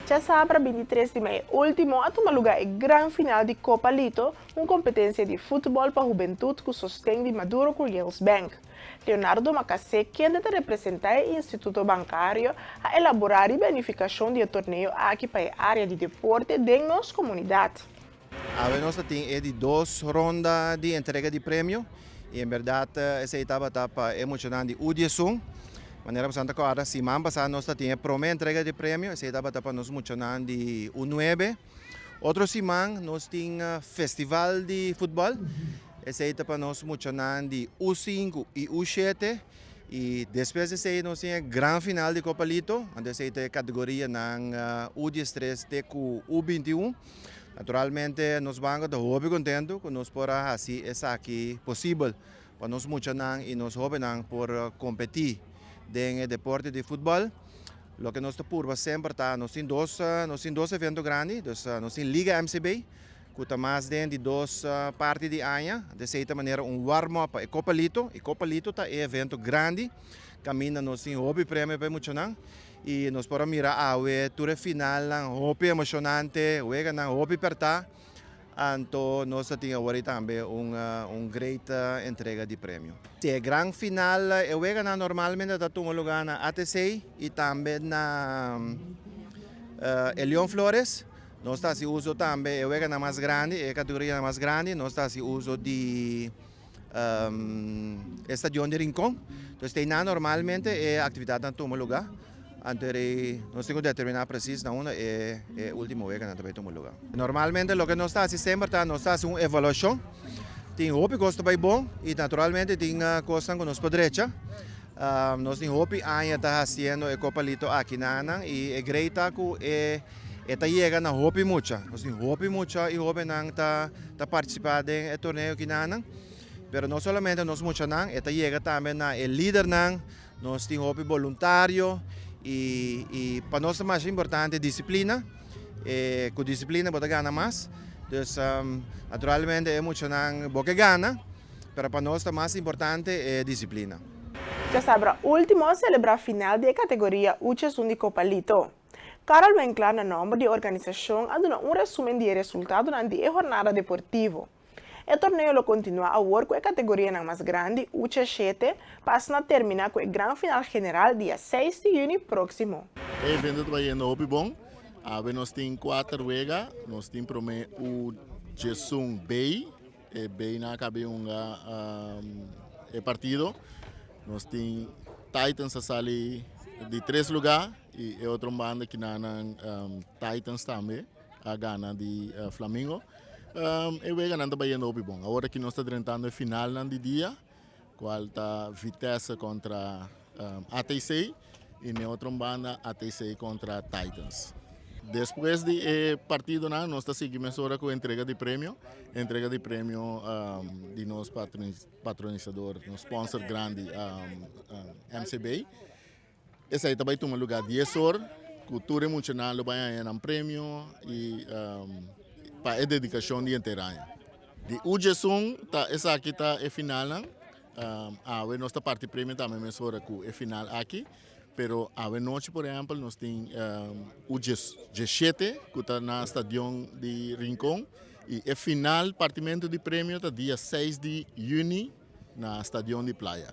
Djasabra 23 di mei último a tuma lugá e gran final di Copa Lito, un kompetensia di futbòl pa hubentut ku sosten di Maduro Curiels Bank. Leonardo Makasé, kende ta representá e instituto bankario, a elaborá riba e nifikashon di e torneo aki pa e área di deporte den nos komunidat. Awe nos ta tin e di dos ronda di entrega di premio y en berdad esey tabata pa e muchanan di U 11. Manera boso ta corda siman pasa nos ta tin e prome entrega di premio, esey tabata pa nos muchanan di U 9. Otro siman nos tin festival di futbol, esey ta pa nos muchanan di U 5 y U 7 y despues di esey nos tin e gran final di Copa Lito, anto esey ta e categorianan U 13 te cu U 21. Naturalmente nos banco ta hopi contento cu nos por a haci esaki posibel pa nos muchanan y nos hobennan por competi den e deporte di futbol. Loke nos ta purba semper ta nos tin dos nos tin dos evento grandi, dus nos tin Liga MCB cu ta mas den di dos parti di aña, di cierta manera un warm up pa e Copa Lito y Copa Lito ta e evento grandi caminda nos tin hopi premio pa e muchanan. Y nos por a mira awe tur e finalnan hopi emocionante, weganan hopi perta. Anto nos ta tin awor tambe un great entrega di premio. E gran final, e weganan normalmente ta tuma lugar na ATC y tambe na Elion Flores. Nos ta haci uso tambe e weganan mas grandi, e categorianan mas grandi, nos ta haci uso di e stadion di Rincon. Entonces teinan normalmente e actividadnan tuma lugar. Anto nos tin cu determina precies na unda e ultimo weganan ta bay tuma lugar. Normalmente loke nos ta haci semper ta nos ta haci un evaluacion. Tin hopi cos ta bay bon y naturalmente tin cosnan cu nos por drecha. Nos tin hopi aña ta haciendo e Copa Lito aki nanan y e grey ta cu e ta yega na hopi mucha. Nos tin hopi mucha y hobennan ta participa den e torneo aki nanan. Pero no solamente nos muchanan, e ta yega tambe na e lidernan. Nos tin hopi boluntario y pa nos ta mas importante disciplina. Cu disciplina bo ta gana mas. Dus naturalmente e muchanan bo ke gana, pero pa nos ta mas importante e disciplina. Djasabra último a selebrá final di e kategoria U 11 di Copa Lito. Carol Winklaar na nòmber di e organisashon a duna un resúmen di e resultadonan di e hornada deportivo. E torneo lo kontinuá awor ku e kategorianan mas grandi, U 7, pa asina terminá ku e gran final general dia 6 di yüni próksimo. E evento ta bayendo hopi bon. Awe nos tin kuater wega. Nos tin promé U 11 B. E B nan a kaba hunga e partido. Nos tin Titans a sali di tres lugá i e otro banda kinanan Titans tambe a gana di Flamingo. E weganan ta bayendo hopi bon. Awor aki nos ta drentando e finalnan di dia, kual ta Vitesse kontra ATC i na e otro banda ATC kontra Titans. Despues di e partidonan nos ta sigui mesora ku entrega di premio, entrega di premio di nos patronisador, nos sponsor grandi MCB. Esei ta bai tuma lugá 10 or ku tur e muchanan lo bai haña nan premio i pa e dedikashon di henter aña. Di U 11 ta esaki ta e finalnan. Awe nos ta parti premio tambe mesora ku e final aki. Pero awe nochi por ehempel nos tin U 17 ku ta na stadion di Rincon i e final partimentu di premio ta dia 6 di yüni na stadion di Playa.